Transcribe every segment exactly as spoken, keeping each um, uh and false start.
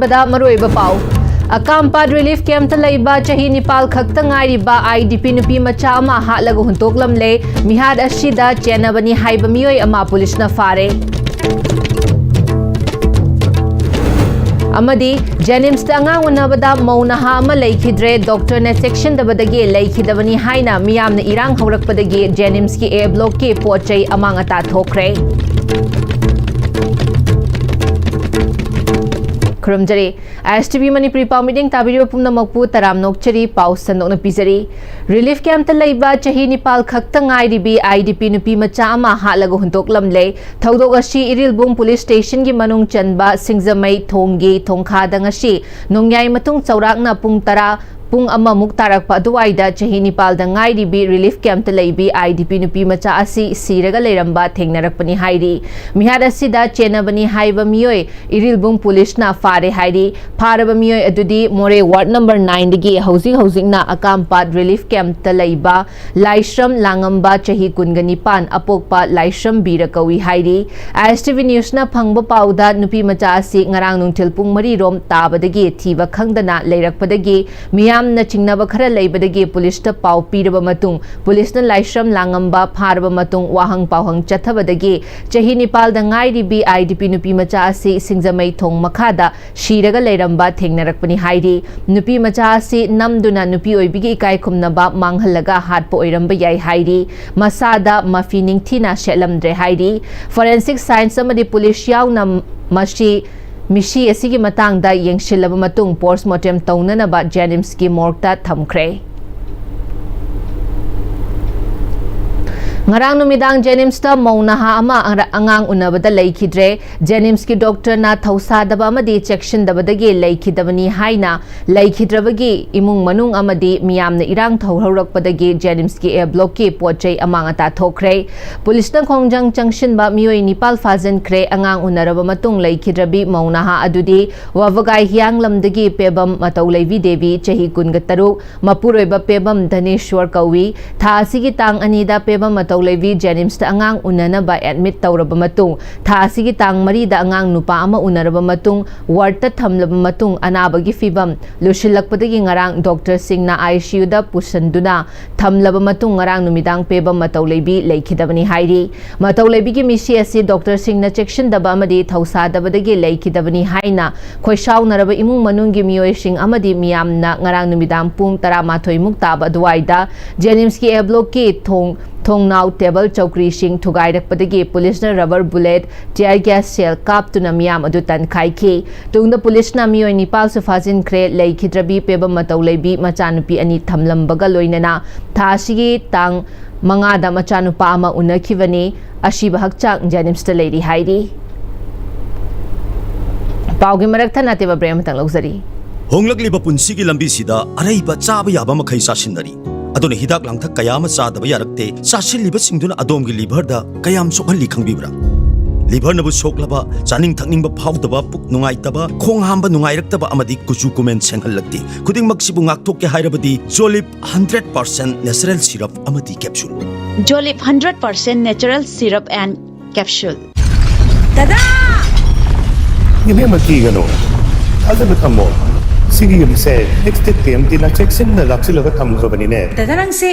ꯄꯗ ꯃꯔꯨꯑꯣꯏꯕ ꯄꯥꯎ꯫ ꯑꯀꯥꯝꯄꯥꯠ ꯔꯤꯂꯤꯐ ꯀꯦꯝꯞꯇ ꯂꯩꯕ ꯆꯍꯤ ꯅꯤꯄꯥꯜ ꯈꯛꯇ ꯉꯥꯏꯔꯤꯕ IDP ꯅꯨꯄꯤ ꯃꯆꯥ ꯑꯃ ꯍꯥꯠꯂꯒ ꯍꯨꯟꯇꯣꯛꯂꯝꯂꯦ꯫ ꯃꯤꯍꯥꯠ ꯑꯁꯤꯗ ꯆꯦꯟꯅꯕꯅꯤ ꯍꯥꯏꯕ ꯃꯤꯑꯣꯏ ꯑꯃ ꯄꯨꯂꯤꯁꯅ ꯐꯥꯔꯦ꯫ ꯑꯃꯗꯤ ꯖꯦꯅꯤꯝꯁꯇ ꯑꯉꯥꯡ ꯎꯅꯕꯗ ꯃꯧ ꯅꯍꯥ ꯑꯃ ꯂꯩꯈꯤꯗ꯭ꯔꯦ꯫ ꯗꯣꯛꯇꯔꯅ ꯆꯦꯛꯁꯤꯟꯗꯕꯗꯒꯤ ꯂꯩꯈꯤꯗꯕꯅꯤ ꯍꯥꯏꯅ ꯃꯤꯌꯥꯝꯅ ꯏꯔꯥꯡ ꯍꯧꯔꯛꯄꯗꯒꯤ ꯖꯦꯅꯤꯝꯁꯀꯤ A blockꯀꯤ ꯄꯣꯠ ꯆꯩ ꯑꯃꯥꯡ ꯑꯇꯥ ꯊꯣꯛꯈ꯭ꯔꯦ꯫ ꯈꯨꯔꯨꯝꯖꯔꯤ꯫ ISTV ꯃꯅꯤꯄꯨꯔꯤ ꯄꯥꯎ ꯃꯤꯠꯌꯦꯡ ꯇꯥꯕꯤꯔꯤꯕ ꯄꯨꯝꯅꯃꯛꯄꯨ ꯇꯔꯥꯝꯅ ꯑꯣꯛꯆꯔꯤ꯫ ꯄꯥꯎ ꯁꯟꯗꯣꯛꯅ ꯄꯤꯖꯔꯤ꯫ ꯔꯤꯂꯤꯐ ꯀꯦꯝꯞꯇ ꯂꯩꯕ ꯆꯍꯤ ꯅꯤꯄꯥꯜ ꯈꯛꯇ ꯉꯥꯏꯔꯤꯕꯤ IDP ꯅꯨꯄꯤ ꯃꯆꯥ ꯑꯃ ꯍꯥꯠꯂꯒ ꯍꯨꯟꯗꯣꯛꯂꯝꯂꯦ꯫ ꯊꯧꯗꯣꯛ ꯑꯁꯤ ꯏꯔꯤꯜꯕꯨꯡ ꯄꯨꯂꯤꯁ ꯁ꯭ꯇꯦꯁꯟꯒꯤ ꯃꯅꯨꯡ ꯆꯟꯕ ꯁꯤꯡꯖꯃꯩ ꯊꯣꯡꯒꯤ ꯊꯣꯡꯈꯥꯗ ꯉꯁꯤ ꯅꯣꯡꯌꯥꯏ ꯃꯇꯨꯡ ꯆꯥꯎꯔꯥꯛꯅ ꯄꯨꯡ ꯇꯔꯥ, ꯄꯨꯡ ꯑꯃꯃꯨꯛ ꯇꯥꯔꯛꯄ ꯑꯗꯨꯋꯥꯏꯗ ꯆꯍꯤ ꯅꯤꯄꯥꯜꯗ ꯉꯥꯏꯔꯤꯕꯤ ꯔꯤꯂꯤꯐ ꯀꯦꯝꯞꯇ ꯂꯩꯕꯤ IDP ꯅꯨꯄꯤ ꯃꯆꯥ ꯑꯁꯤ ꯁꯤꯔꯒ ꯂꯩꯔꯝꯕ ꯊꯦꯡꯅꯔꯛꯄꯅꯤ ꯍꯥꯏꯔꯤ꯫ ꯃꯤꯍꯥꯠ ꯑꯁꯤꯗ ꯆꯦꯟꯅꯕꯅꯤ ꯍꯥꯏꯕ ꯃꯤꯑꯣꯏ ꯏꯔꯤꯜꯕꯨꯡ ꯄꯨꯂꯤꯁꯅ ꯐꯥꯔꯦ ꯍꯥꯏꯔꯤ꯫ ꯐꯥꯔꯕ ꯃꯤꯑꯣꯏ ꯑꯗꯨꯗꯤ ꯃꯣꯔꯦ ꯋꯥꯔꯗ ꯅꯝꯕꯔ ꯅꯥꯏꯟꯗꯒꯤ ꯍꯧꯖꯤꯛ ꯍꯧꯖꯤꯛꯅ ꯑꯀꯥꯝꯄꯥꯠ ꯔꯤꯂꯤꯐ ꯀꯦꯝꯞꯇ ꯂꯩꯕ ꯂꯥꯏꯁ꯭ꯔꯝ ꯂꯥꯡꯉꯝꯕ, ꯆꯍꯤ ꯀꯨꯟꯒ ꯅꯤꯄꯥꯟ, ꯑꯄꯣꯛꯄ ꯂꯥꯏꯁ꯭ꯔꯝ ꯕꯤꯔ ꯀꯧꯏ ꯍꯥꯏꯔꯤ꯫ ISTV ꯅ꯭ꯌꯨꯁꯅ ꯐꯪꯕ ꯄꯥꯎꯗ ꯅꯨꯄꯤ ꯃꯆꯥ ꯑꯁꯤ ꯉꯔꯥꯡ ꯅꯨꯡꯊꯤꯜ ꯄꯨꯡ ꯃꯔꯤ ꯔꯣꯝ ꯇꯥꯕꯗꯒꯤ ꯊꯤꯕ ꯈꯪꯗꯅ ꯂꯩꯔꯛꯄꯗꯒꯤ ꯃꯤꯌꯥꯝꯅ ꯆꯤꯡꯅꯕ ꯈꯔ ꯂꯩꯕꯗꯒꯤ ꯄꯨꯂꯤꯁꯇ ꯄꯥꯎ ꯄꯤꯔꯕ ꯃꯇꯨꯡ ꯄꯨꯂꯤꯁꯅ ꯂꯥꯏꯁ꯭ꯔꯝ ꯂꯥꯡꯉꯝꯕ ꯐꯥꯔꯕ ꯃꯇꯨꯡ ꯋꯥꯍꯪ ꯄꯥꯎꯍꯪ ꯆꯠꯊꯕꯗꯒꯤ ꯆꯍꯤ ꯅꯤꯄꯥꯜꯗ ꯉꯥꯏꯔꯤꯕꯤ IDP ꯅꯨꯄꯤ ꯃꯆꯥ ꯑꯁꯤ ꯁꯤꯡꯖꯃꯩ ꯊꯣꯡ ꯃꯈꯥꯗ ꯁꯤꯔꯒ ꯂꯩꯔꯝꯕ ꯊꯦꯡꯅꯔꯛꯄꯅꯤ ꯍꯥꯏꯔꯤ꯫ ꯅꯨꯄꯤ ꯃꯆꯥ ꯑꯁꯤ ꯅꯝꯗꯨꯅ ꯅꯨꯄꯤ ꯑꯣꯏꯕꯤꯒꯤ ꯏꯀꯥꯏ ꯈꯨꯝꯅꯕ ꯃꯥꯡꯍꯜꯂꯒ ꯍꯥꯠꯄ ꯑꯣꯏꯔꯝꯕ ꯌꯥꯏ ꯍꯥꯏꯔꯤ꯫ ꯃꯁꯥꯗ ꯃꯐꯤ ꯅꯤꯡꯊꯤꯅ ꯁꯦꯠꯂꯝꯗ꯭ꯔꯦ ꯍꯥꯏꯔꯤ꯫ ꯐꯣꯔꯦꯟꯁꯤꯛ ꯁꯥꯏꯟꯁ ꯑꯃꯗꯤ ꯄꯨꯂꯤꯁ ꯌꯥꯎꯅ ꯃꯁꯤ, ꯃꯤꯁꯤ ꯑꯁꯤꯒꯤ ꯃꯇꯥꯡꯗ ꯌꯦꯡꯁꯤꯜꯂꯕ ꯃꯇꯨꯡ ꯄꯣꯁꯃꯣꯔꯇꯦꯝ ꯇꯧꯅꯅꯕ ꯖꯦꯅꯤꯝꯁꯀꯤ ꯃꯣꯔꯒꯇ ꯊꯝꯈ꯭ꯔꯦ꯫ ꯉꯔꯥꯡ ꯅꯨꯃꯤꯗꯥꯡ ꯖꯦꯅꯤꯝꯁꯇ ꯃꯧ ꯅꯍꯥ ꯑꯃ ꯑꯉꯥꯡ ꯎꯅꯕꯗ ꯂꯩꯈꯤꯗ꯭ꯔꯦ꯫ ꯖꯦꯅꯤꯝꯁꯀꯤ ꯗꯣꯛꯇꯔꯅ ꯊꯧꯁꯥꯗꯕ ꯑꯃꯗꯤ ꯆꯦꯛꯁꯤꯟꯗꯕꯗꯒꯤ ꯂꯩꯈꯤꯗꯕꯅꯤ ꯍꯥꯏꯅ ꯂꯩꯈꯤꯗ꯭ꯔꯕꯒꯤ ꯏꯃꯨꯡ ꯃꯅꯨꯡ ꯑꯃꯗꯤ ꯃꯤꯌꯥꯝꯅ ꯏꯔꯥꯡ ꯊꯧꯍꯧꯔꯛꯄꯗꯒꯤ ꯖꯦꯅꯤꯝꯁꯀꯤ A blockꯀꯤ ꯄꯣꯠ ꯆꯩ ꯑꯃꯥꯡ ꯑꯇꯥ ꯊꯣꯛꯈ꯭ꯔꯦ꯫ ꯄꯨꯂꯤꯁꯅ ꯈꯣꯡꯖꯪ ꯆꯪꯁꯤꯟꯕ ꯃꯤꯑꯣꯏ ꯅꯤꯄꯥꯜ ꯐꯥꯖꯤꯟꯈ꯭ꯔꯦ꯫ ꯑꯉꯥꯡ ꯎꯅꯔꯕ ꯃꯇꯨꯡ ꯂꯩꯈꯤꯗ꯭ꯔꯕꯤ ꯃꯧ ꯅꯍꯥ ꯑꯗꯨꯗꯤ ꯋꯥꯕꯒꯥꯏ ꯍꯤꯌꯥꯡꯂꯝꯗꯒꯤ ꯄꯦꯕꯝ ꯃꯇꯧꯂꯩꯕꯤ ꯗꯦꯕꯤ, ꯆꯍꯤ ꯀꯨꯟꯒ ꯇꯔꯨꯛ, ꯃꯄꯨꯔꯣꯏꯕ ꯄꯦꯕꯝ ꯙꯅꯦꯁ꯭ꯋꯔ ꯀꯧꯏ꯫ ꯊꯥ ꯑꯁꯤꯒꯤ ꯇꯥꯡ ꯑꯅꯤꯗ ꯄꯦꯕꯝ ꯃꯇꯧ ꯂꯩꯕꯤ JNIMSꯇ ꯑꯉꯥꯡ ꯎꯅꯅꯕ admit ꯇꯧꯔꯕ ꯃꯇꯨꯡ, ꯊꯥ ꯑꯁꯤꯒꯤ ꯇꯥꯡ ꯃꯔꯤꯗ ꯑꯉꯥꯡ ꯅꯨꯄꯥ ꯑꯃ ꯎꯅꯔꯕ ꯃꯇꯨꯡ, wardꯇ ꯊꯝꯂꯕ ꯃꯇꯨꯡ, ꯑꯅꯥꯕꯒꯤ ꯐꯤꯕꯝ ꯂꯨꯁꯤꯜꯂꯛꯄꯗꯒꯤ ꯉꯔꯥꯡ doctorꯁꯤꯡꯅ ICUꯗ ꯄꯨꯁꯤꯟꯗꯨꯅ ꯊꯝꯂꯕ ꯃꯇꯨꯡ, ꯉꯔꯥꯡ ꯅꯨꯃꯤꯗꯥꯡ ꯄꯦꯕꯝ ꯃꯇꯧ ꯂꯩꯕꯤ ꯂꯩꯈꯤꯗꯕꯅꯤ ꯍꯥꯏꯔꯤ꯫ ꯃꯇꯧ ꯂꯩꯕꯤꯒꯤ ꯃꯤꯁꯤ ꯑꯁꯤ doctorꯁꯤꯡꯅ ꯆꯦꯛꯁꯤꯟꯗꯕ ꯑꯃꯗꯤ ꯊꯧꯁꯥꯗꯕꯗꯒꯤ ꯂꯩꯈꯤꯗꯕꯅꯤ ꯍꯥꯏꯅ ꯈꯣꯏꯁꯥꯎꯅꯔꯕ ꯏꯃꯨꯡ ꯃꯅꯨꯡꯒꯤ ꯃꯤꯑꯣꯏꯁꯤꯡ ꯑꯃꯗꯤ ꯃꯤꯌꯥꯝꯅ ꯉꯔꯥꯡ ꯅꯨꯃꯤꯗꯥꯡ ꯄꯨꯡ ꯇꯔꯥꯃꯥꯊꯣꯏ ꯃꯨꯛ ꯇꯥꯕ ꯑꯗꯨꯋꯥꯏꯗ JNIMSꯀꯤ A blockꯀꯤ ꯊꯣꯡ, ꯊꯣꯡꯅꯥꯎ, table, ꯆꯧꯀ꯭ꯔꯤꯁꯤꯡ ꯊꯨꯒꯥꯏꯔꯛꯄꯗꯒꯤ ꯄꯨꯂꯤꯁꯅ rubber bullet, tear gas shell ꯀꯥꯞꯇꯨꯅ ꯃꯤꯌꯥꯝ ꯑꯗꯨ ꯇꯥꯟꯈꯥꯏꯈꯤ꯫ ꯇꯨꯡꯗ ꯄꯨꯂꯤꯁꯅ ꯃꯤꯑꯣꯏ ꯅꯤꯄꯥꯜꯁꯨ ꯐꯥꯖꯤꯟꯈ꯭ꯔꯦ꯫ ꯂꯩꯈꯤꯗ꯭ꯔꯕꯤ ꯄꯦꯕꯝ ꯃꯇꯧ ꯂꯩꯕꯤ ꯃꯆꯥꯅꯨꯄꯤ ꯑꯅꯤ ꯊꯝꯂꯝꯕꯒ ꯂꯣꯏꯅꯅ ꯊꯥ ꯑꯁꯤꯒꯤ ꯇꯥꯡ ꯃꯉꯥꯗ ꯃꯆꯥꯅꯨꯄꯥ ꯑꯃ ꯎꯅꯈꯤꯕꯅꯤ꯫ ꯑꯁꯤꯕ ꯍꯛꯆꯥꯡ JNIMSꯇ ꯂꯩꯔꯤ ꯍꯥꯏꯔꯤ꯫ ꯄꯥꯎꯒꯤ ꯃꯔꯛ ꯊꯠꯅ ꯑꯇꯦꯕ break ꯑꯃꯇꯪ ꯂꯧꯖꯔꯤ꯫ ꯍꯣꯡꯂꯛꯂꯤꯕ ꯄꯨꯟꯁꯤꯒꯤ ꯂꯝꯕꯤꯁꯤꯗ ꯑꯔꯩꯕ ꯆꯥꯕ ꯌꯥꯕ ꯃꯈꯩ ꯆꯥꯁꯤꯟꯅꯔꯤ꯫ ꯑꯗꯨꯅ ꯍꯤꯗꯥꯛ ꯂꯥꯡꯊꯛ ꯀꯌꯥ ꯑꯃ ꯆꯥꯗꯕ ꯌꯥꯔꯛꯇꯦ꯫ ꯆꯥꯁꯤꯜꯂꯤꯕꯁꯤꯡꯗꯨꯅ ꯑꯗꯣꯝꯒꯤ liverꯗ ꯀꯌꯥꯝ ꯁꯣꯛꯍꯜꯂꯤ ꯈꯪꯕꯤꯕ꯭ꯔꯥ? Liverꯅꯕꯨ ꯁꯣꯛꯂꯕ, ꯆꯥꯅꯤꯡ ꯊꯛꯅꯤꯡꯕ ꯐꯥꯎꯗꯕ, ꯄꯨꯛ ꯅꯨꯡꯉꯥꯏꯇꯕ, ꯈꯣꯡ ꯍꯥꯝꯕ ꯅꯨꯡꯉꯥꯏꯔꯛꯇꯕ ꯑꯃꯗꯤ ꯀꯨꯆꯨ ꯀꯨꯃꯦꯟ ꯁꯦꯡꯍꯜꯂꯛꯇꯦ꯫ ꯈꯨꯗꯤꯡꯃꯛꯁꯤꯕꯨ ꯉꯥꯛꯊꯣꯛꯀꯦ ꯍꯥꯏꯔꯕꯗꯤ Jolib hundred percent natural syrup ꯑꯃꯗꯤ capsule꯫ Jolib hundred percent natural syrup and capsule. ꯗꯗꯥ! ꯏꯕꯦꯝꯃ, ꯀꯤꯒꯅꯨ꯫ ꯊꯥꯖꯕ ꯊꯝꯃꯣ꯫ ꯁꯤꯒꯤ ꯌꯨꯝꯁꯦ Extech TMTꯅ ꯆꯦꯛꯁꯤꯟꯅ ꯂꯥꯛꯁꯤꯜꯂꯒ ꯊꯝꯈ꯭ꯔꯕꯅꯤꯅꯦ꯫ ꯗꯗꯥ, ꯅꯪꯁꯦ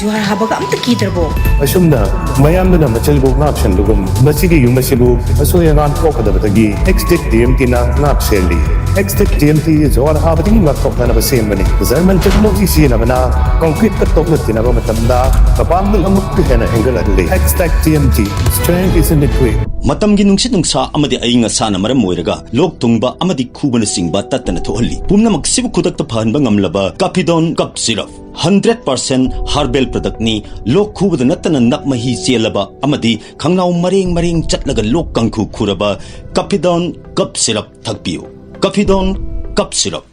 ꯖꯨꯍꯥꯔ ꯍꯥꯕꯒ ꯑꯝꯇ ꯀꯤꯗ꯭ꯔꯕꯣ? ꯑꯁꯨꯝꯅ ꯃꯌꯥꯝꯗꯨꯅ ꯃꯆꯤꯜꯕꯨ ꯉꯥꯛ ꯁꯦꯟꯕꯒꯨꯝ, ꯃꯁꯤꯒꯤ ꯌꯨꯝ ꯑꯁꯤꯕꯨ ꯑꯁꯣꯏ ꯑꯉꯥꯝ ꯊꯣꯛꯀꯗꯕꯗꯒꯤ Extech TMTꯅ ꯉꯥꯛ ꯁꯦꯜꯂꯤ꯫ Extech TMT ꯖꯨꯍꯥꯔ ꯍꯥꯕꯗꯒꯤ ꯉꯥꯛꯊꯣꯛꯅꯅꯕ ꯁꯦꯝꯕꯅꯤ꯫ German technology ꯁꯤꯖꯤꯟꯅꯕꯅ concreteꯀ ꯇꯣꯛꯅ ꯇꯤꯟꯅꯕ ꯃꯇꯝꯗ ꯃꯄꯥꯡꯒꯜ ꯑꯃꯨꯛꯀ ꯍꯦꯟꯅ ꯍꯦꯟꯒꯠꯍꯜꯂꯤ꯫ Extech TMT, strength is in the grit. ꯃꯇꯝꯒꯤ ꯅꯨꯡꯁꯤꯠ ꯅꯨꯡꯁꯥ ꯑꯃꯗꯤ ꯑꯏꯪ ꯑꯁꯥꯅ ꯃꯔꯝ ꯑꯣꯏꯔꯒ ꯂꯣꯛ ꯊꯨꯡꯕ ꯑꯃꯗꯤ ꯈꯨꯕꯅꯆꯤꯡꯕ ꯇꯠꯇꯅ ꯊꯣꯛꯍꯜꯂꯤ꯫ ꯄꯨꯝꯅꯃꯛꯁꯤꯕꯨ ꯈꯨꯗꯛꯇ ꯐꯍꯟꯕ ꯉꯝꯂꯕ Capidon Cough Syrup, hundred percent herbal productꯅꯤ꯫ ꯂꯣꯛ ꯈꯨꯕꯗ ꯅꯠꯇꯅ ꯅꯞ ꯃꯍꯤ ꯆꯦꯜꯂꯕ ꯑꯃꯗꯤ ꯈꯪꯅꯥꯎ ꯃꯔꯦꯡ ꯃꯔꯦꯡ ꯆꯠꯂꯒ ꯂꯣꯛ ꯀꯥꯡꯈꯨ ꯈꯨꯔꯕ Capidon Cough Syrup ꯊꯛꯄꯤꯌꯨ꯫ Capidon Cough Syrup꯫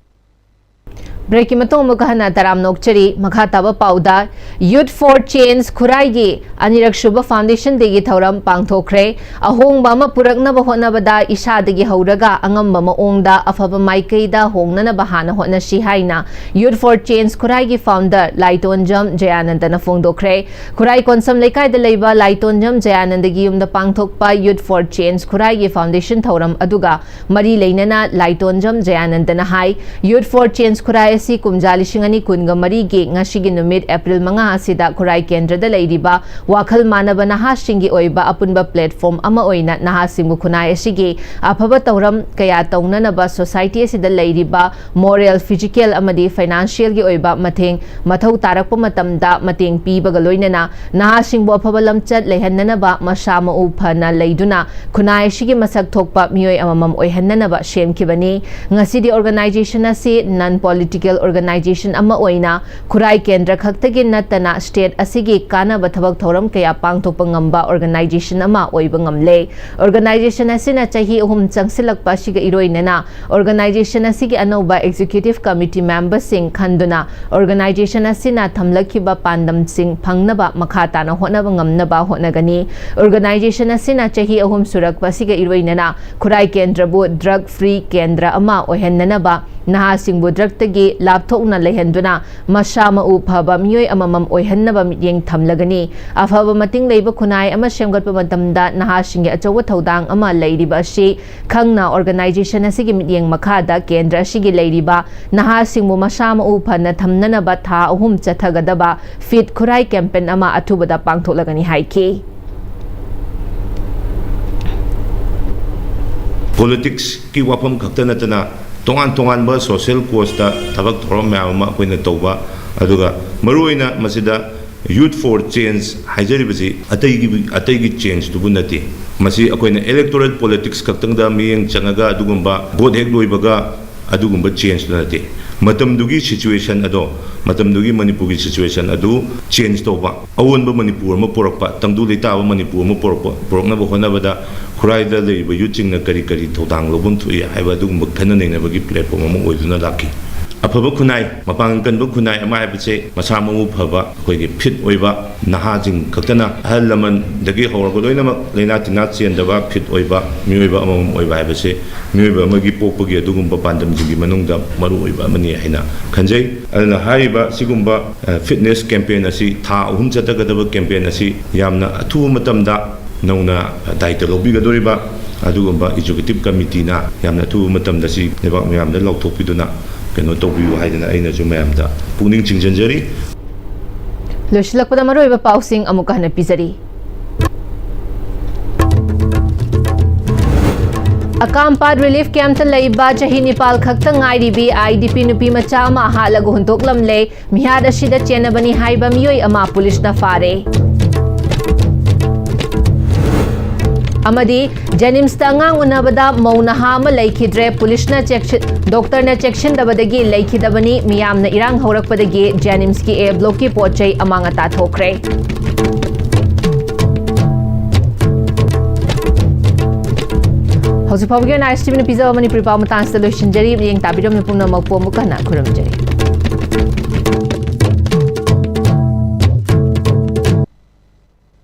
ꯕ꯭ꯔꯦꯛꯀꯤ ꯃꯇꯨꯡ ꯑꯃꯨꯛꯀ ꯍꯟꯅ ꯇꯔꯥꯝꯅ ꯑꯣꯛꯆꯔꯤ꯫ ꯃꯈꯥ ꯇꯥꯕ ꯄꯥꯎꯗ, Youth for Change ꯈꯨꯔꯥꯏꯒꯤ ꯑꯅꯤꯔꯛ ꯁꯨꯕ Foundation Dayꯒꯤ ꯊꯧꯔꯝ ꯄꯥꯡꯊꯣꯛꯈ꯭ꯔꯦ꯫ ꯑꯍꯣꯡꯕ ꯑꯃ ꯄꯨꯔꯛꯅꯕ ꯍꯣꯠꯅꯕꯗ ꯏꯁꯥꯗꯒꯤ ꯍꯧꯔꯒ ꯑꯉꯝꯕ ꯃꯑꯣꯡꯗ ꯑꯐꯕ ꯃꯥꯏꯀꯩꯗ ꯍꯣꯡꯅꯅꯕ ꯍꯥꯟꯅ ꯍꯣꯠꯅꯁꯤ ꯍꯥꯏꯅ Youth for Change ꯈꯨꯔꯥꯏꯒꯤ founder ꯂꯥꯏꯇꯣꯟꯖꯝ ꯖꯌꯥꯅꯟꯗꯅ ꯐꯣꯡꯗꯣꯛꯈ꯭ꯔꯦ꯫ ꯈꯨꯔꯥꯏ ꯀꯣꯟꯁꯝ ꯂꯩꯀꯥꯏꯗ ꯂꯩꯕ ꯂꯥꯏꯇꯣꯟꯖꯝ ꯖꯌꯥꯅꯟꯗꯒꯤ ꯌꯨꯝꯗ ꯄꯥꯡꯊꯣꯛꯄ Youth for Change ꯈꯨꯔꯥꯏꯒꯤ Foundation ꯊꯧꯔꯝ ꯑꯗꯨꯒ ꯃꯔꯤ ꯂꯩꯅꯅ ꯂꯥꯏꯇꯣꯟꯖꯝ ꯖꯌꯥꯅꯟꯗꯅ ꯍꯥꯏ, Youth for Change ꯈꯨꯔꯥꯏ ꯑꯁꯤ ꯀꯨꯝꯖꯥ ꯂꯤꯁꯤꯡ ꯑꯅꯤ ꯀꯨꯟꯒ ꯃꯔꯤꯒꯤ ꯉꯁꯤꯒꯤ ꯅꯨꯃꯤꯠ April ꯃꯉꯥ ꯑꯁꯤꯗ ꯈꯨꯔꯥꯏ ꯀꯦꯟꯗ꯭ꯔꯗ ꯂꯩꯔꯤꯕ ꯋꯥꯈꯜ ꯃꯥꯟꯅꯕ ꯅꯍꯥꯁꯤꯡꯒꯤ ꯑꯣꯏꯕ ꯑꯄꯨꯟꯕ platform ꯑꯃ ꯑꯣꯏꯅ ꯅꯍꯥꯁꯤꯡꯕꯨ ꯈꯨꯟꯅꯥꯏ ꯑꯁꯤꯒꯤ ꯑꯐꯕ ꯊꯧꯔꯝ ꯀꯌꯥ ꯇꯧꯅꯅꯕ society ꯑꯁꯤꯗ ꯂꯩꯔꯤꯕ moral, physical ꯑꯃꯗꯤ financialꯒꯤ ꯑꯣꯏꯕ ꯃꯇꯦꯡ ꯃꯊꯧ ꯇꯥꯔꯛꯄ ꯃꯇꯝꯗ ꯃꯇꯦꯡ ꯄꯤꯕꯒ ꯂꯣꯏꯅꯅ ꯅꯍꯥꯁꯤꯡꯕꯨ ꯑꯐꯕ ꯂꯝꯆꯠ ꯂꯩꯍꯟꯅꯅꯕ ꯃꯁꯥ ꯃꯎ ꯐꯅ ꯂꯩꯗꯨꯅ ꯈꯨꯟꯅꯥꯏ ꯑꯁꯤꯒꯤ ꯃꯁꯛ ꯊꯣꯛꯄ ꯃꯤꯑꯣꯏ ꯑꯃꯃꯝ ꯑꯣꯏꯍꯟꯅꯅꯕ ꯁꯦꯝꯈꯤꯕꯅꯤ꯫ ꯉꯁꯤꯗꯤ organization ꯑꯁꯤ non political organization ꯑꯃ ꯑꯣꯏꯅ ꯈꯨꯔꯥꯏ ꯀꯦꯟꯗ꯭ꯔ ꯈꯛꯇꯒꯤ ꯅꯠꯇꯅ state ꯑꯁꯤꯒꯤ ꯀꯥꯟꯅꯕ ꯊꯕꯛ ꯊꯧꯔꯝ ꯀꯌꯥ ꯄꯥꯡꯊꯣꯛꯄ ꯉꯝꯕ organization ꯑꯃ ꯑꯣꯏꯕ ꯉꯝꯂꯦ꯫ Organization ꯑꯁꯤꯅ ꯆꯍꯤ ꯑꯍꯨꯝ ꯆꯪꯁꯤꯜꯂꯛꯄ ꯑꯁꯤꯒ ꯏꯔꯣꯏꯅꯅ organization ꯑꯁꯤꯒꯤ ꯑꯅꯧꯕ executive committee memberꯁꯤꯡ ꯈꯟꯗꯨꯅ organization ꯑꯁꯤꯅ ꯊꯝꯂꯛꯈꯤꯕ ꯄꯥꯟꯗꯝꯁꯤꯡ ꯐꯪꯅꯕ ꯃꯈꯥ ꯇꯥꯅ ꯍꯣꯠꯅꯕ ꯉꯝꯅꯕ ꯍꯣꯠꯅꯒꯅꯤ꯫ Organization ꯑꯁꯤꯅ ꯆꯍꯤ ꯑꯍꯨꯝ ꯁꯨꯔꯛꯄ ꯑꯁꯤꯒ ꯏꯔꯣꯏꯅꯅ ꯈꯨꯔꯥꯏ ꯀꯦꯟꯗ꯭ꯔꯕꯨ drug free ꯀꯦꯟꯗ꯭ꯔ ꯑꯃ ꯑꯣꯏꯍꯟꯅꯅꯕ, ꯅꯍꯥꯁꯤꯡꯕꯨ drugꯇꯒꯤ ꯂꯥꯞꯊꯣꯛꯅ ꯂꯩꯍꯟꯗꯨꯅ ꯃꯁꯥ ꯃꯎ ꯐꯕ ꯃꯤꯑꯣꯏ ꯑꯃꯃꯝ ꯑꯣꯏꯍꯟꯅꯕ ꯃꯤꯠꯌꯦꯡ ꯊꯝꯂꯒꯅꯤ꯫ ꯑꯐꯕ ꯃꯇꯤꯡ ꯂꯩꯕ ꯈꯨꯟꯅꯥꯏ ꯑꯃ ꯁꯦꯝꯒꯠꯄ ꯃꯇꯝꯗ ꯅꯍꯥꯁꯤꯡꯒꯤ ꯑꯆꯧꯕ ꯊꯧꯗꯥꯡ ꯑꯃ ꯂꯩꯔꯤꯕ ꯑꯁꯤ ꯈꯪꯅ organization ꯑꯁꯤꯒꯤ ꯃꯤꯠꯌꯦꯡ ꯃꯈꯥꯗ ꯀꯦꯟꯗ꯭ꯔ ꯑꯁꯤꯒꯤ ꯂꯩꯔꯤꯕ ꯅꯍꯥꯁꯤꯡꯕꯨ ꯃꯁꯥ ꯃꯎ ꯐꯅ ꯊꯝꯅꯅꯕ ꯊꯥ ꯑꯍꯨꯝ ꯆꯠꯊꯒꯗꯕ Fit ꯈꯨꯔꯥꯏ campaign ꯑꯃ ꯑꯊꯨꯕꯗ ꯄꯥꯡꯊꯣꯛꯂꯒꯅꯤ ꯍꯥꯏꯈꯤ꯫ Politicsꯀꯤ ꯋꯥꯐꯝ ꯈꯛꯇ ꯅꯠꯇꯅ ꯇꯣꯉꯥꯟ ꯇꯣꯉꯥꯟꯕ social causeꯇ ꯊꯕꯛ ꯊꯧꯔꯝ ꯃꯌꯥꯝ ꯑꯃ ꯑꯩꯈꯣꯏꯅ ꯇꯧꯕ, ꯑꯗꯨꯒ ꯃꯔꯨꯑꯣꯏꯅ ꯃꯁꯤꯗ Youth for Change ꯍꯥꯏꯖꯔꯤꯕꯁꯤ ꯑꯇꯩꯒꯤ ꯑꯇꯩꯒꯤ changeꯇꯨꯕꯨ ꯅꯠꯇꯦ꯫ ꯃꯁꯤ ꯑꯩꯈꯣꯏꯅ electoral politics ꯈꯛꯇꯪꯗ ꯃꯤꯠꯌꯦꯡ ꯆꯪꯉꯒ ꯑꯗꯨꯒꯨꯝꯕ vote ꯍꯦꯛ ꯂꯣꯏꯕꯒ ꯑꯗꯨꯒꯨꯝꯕ changeꯇꯨ ꯅꯠꯇꯦ꯫ ꯃꯇꯝꯗꯨꯒꯤ situation ꯑꯗꯣ, ꯃꯇꯝꯗꯨꯒꯤ ꯃꯅꯤꯄꯨꯔꯒꯤ situation ꯑꯗꯨ change ꯇꯧꯕ, ꯑꯑꯣꯟꯕ ꯃꯅꯤꯄꯨꯔ ꯑꯃ ꯄꯨꯔꯛꯄ, ꯇꯪꯗꯨ ꯂꯩꯇꯥꯕ ꯃꯅꯤꯄꯨꯔ ꯑꯃ ꯄꯨꯔꯛꯄ, ꯄꯨꯔꯛꯅꯕ ꯍꯣꯠꯅꯕꯗ ꯈꯨꯔꯥꯏꯗ ꯂꯩꯔꯤꯕ youthꯁꯤꯡꯅ ꯀꯔꯤ ꯀꯔꯤ ꯊꯧꯗꯥꯡ ꯂꯧꯐꯝ ꯊꯣꯛꯏ ꯍꯥꯏꯕ ꯑꯗꯨꯒꯨꯝꯕ ꯈꯟꯅ ꯅꯩꯅꯕꯒꯤ platform ꯑꯃ ꯑꯣꯏꯗꯨꯅ ꯂꯥꯛꯈꯤ꯫ ꯑꯐꯕ ꯈꯨꯟꯅꯥꯏ, ꯃꯄꯥꯡꯒꯜ ꯀꯟꯕ ꯈꯨꯟꯅꯥꯏ ꯑꯃ ꯍꯥꯏꯕꯁꯦ ꯃꯁꯥ ꯃꯎ ꯐꯕ, ꯑꯩꯈꯣꯏꯒꯤ ꯐꯤꯠ ꯑꯣꯏꯕ ꯅꯍꯥꯁꯤꯡ ꯈꯛꯇꯅ, ꯑꯍꯜ ꯂꯃꯟꯗꯒꯤ ꯍꯧꯔꯒ ꯂꯣꯏꯅꯃꯛ ꯂꯥꯏꯅꯥ ꯇꯤꯟꯅꯥ ꯆꯦꯟꯗꯕ, ꯐꯤꯠ ꯑꯣꯏꯕ ꯃꯤꯑꯣꯏꯕ ꯑꯃꯃꯝ ꯑꯣꯏꯕ ꯍꯥꯏꯕꯁꯦ ꯃꯤꯑꯣꯏꯕ ꯑꯃꯒꯤ ꯄꯣꯛꯄꯒꯤ ꯑꯗꯨꯒꯨꯝꯕ ꯄꯥꯟꯗꯝꯁꯤꯡꯒꯤ ꯃꯅꯨꯡꯗ ꯃꯔꯨ ꯑꯣꯏꯕ ꯑꯃꯅꯤ ꯍꯥꯏꯅ ꯈꯟꯖꯩ꯫ ꯑꯗꯨꯅ ꯍꯥꯏꯔꯤꯕ ꯁꯤꯒꯨꯝꯕ, ꯑ, ꯐꯤꯠꯅꯦꯁ ꯀꯦꯝꯄꯦꯟ ꯑꯁꯤ ꯊꯥ ꯑꯍꯨꯝ ꯆꯠꯊꯒꯗꯕ ꯀꯦꯝꯄꯦꯟ ꯑꯁꯤ ꯌꯥꯝꯅ ꯑꯊꯨꯕ ꯃꯇꯝꯗ ꯅꯧꯅ ꯗꯥꯏꯇ ꯂꯧꯕꯤꯒꯗꯧꯔꯤꯕ ꯑꯗꯨꯒꯨꯝꯕ ꯑꯦꯛꯖꯤꯀ꯭ꯌꯨꯇꯤꯚ ꯀꯃꯤꯇꯤꯅ ꯌꯥꯝꯅ ꯑꯊꯨꯕ ꯃꯇꯝꯗ ꯁꯤ ꯂꯩꯕꯥꯛ ꯃꯌꯥꯝꯗ ꯂꯥꯎꯊꯣꯛꯄꯤꯗꯨꯅ ꯀꯩꯅꯣ ꯇꯧꯕꯤꯌꯨ ꯍꯥꯏꯗꯅ ꯑꯩꯅꯁꯨ ꯃꯌꯥꯝꯗ ꯄꯨꯛꯅꯤꯡ ꯆꯤꯡꯁꯤꯟꯖꯔꯤ꯫ ꯂꯣꯏꯁꯤꯜꯂꯛꯄꯗ ꯃꯔꯨꯑꯣꯏꯕ ꯄꯥꯎꯁꯤꯡ ꯑꯃꯨꯛꯀ ꯍꯟꯅ ꯄꯤꯖꯔꯤ꯫ ꯑꯀꯥꯝꯄꯥꯠ ꯔꯤꯂꯤꯐ ꯀꯦꯝꯞꯇ ꯂꯩꯕ ꯆꯍꯤ ꯅꯤꯄꯥꯜ ꯈꯛꯇ ꯉꯥꯏꯔꯤꯕꯤ ꯑꯥꯏ ꯗꯤ ꯄꯤ ꯅꯨꯄꯤ ꯃꯆꯥ ꯑꯃ ꯍꯥꯠꯂꯒ ꯍꯨꯟꯗꯣꯛꯂꯝꯂꯦ꯫ ꯃꯤꯍꯥꯠ ꯑꯁꯤꯗ ꯆꯦꯟꯅꯕꯅꯤ ꯍꯥꯏꯕ ꯃꯤꯑꯣꯏ ꯑꯃ ꯄꯨꯂꯤꯁꯅ ꯐꯥꯔꯦ꯫ ꯑꯃꯗꯤ ꯖꯦꯅꯤꯝꯁꯇ ꯑꯉꯥꯡ ꯎꯅꯕꯗ ꯃꯧ ꯅꯍꯥ ꯑꯃ ꯂꯩꯈꯤꯗ꯭ꯔꯦ꯫ ꯄꯨꯂꯤꯁꯅ ꯆꯦꯛꯁꯤ-, ꯗꯣꯛꯇꯔꯅ ꯆꯦꯛꯁꯤꯟꯗꯕꯗꯒꯤ ꯂꯩꯈꯤꯗꯕꯅꯤ꯫ ꯃꯤꯌꯥꯝꯅ ꯏꯔꯥꯡ ꯍꯧꯔꯛꯄꯗꯒꯤ ꯖꯦꯅꯤꯝꯁꯀꯤ ꯑꯦ ꯕ꯭ꯂꯣꯛꯀꯤ ꯄꯣꯠ ꯆꯩ ꯑꯃꯥꯡ ꯑꯇꯥ ꯊꯣꯛꯈ꯭ꯔꯦ꯫ ꯍꯧꯖꯤꯛ ꯐꯥꯎꯕꯒꯤ ꯑꯣꯏꯅ ꯑꯥꯏ ꯑꯦꯁ ꯇꯤ ꯚꯤꯅ ꯄꯤꯖꯕ ꯃꯅꯤꯄꯨꯔꯤ ꯄꯥꯎ ꯃꯇꯥꯡꯁꯤꯗ ꯂꯣꯏꯁꯤꯟꯖꯔꯤ꯫ ꯃꯤꯠꯌꯦꯡ ꯇꯥꯕꯤꯔꯝꯃꯤ ꯄꯨꯝꯅꯃꯛꯄꯨ ꯑꯃꯨꯛ ꯍꯟꯅ ꯈꯨꯔꯨꯝꯖꯔꯤ꯫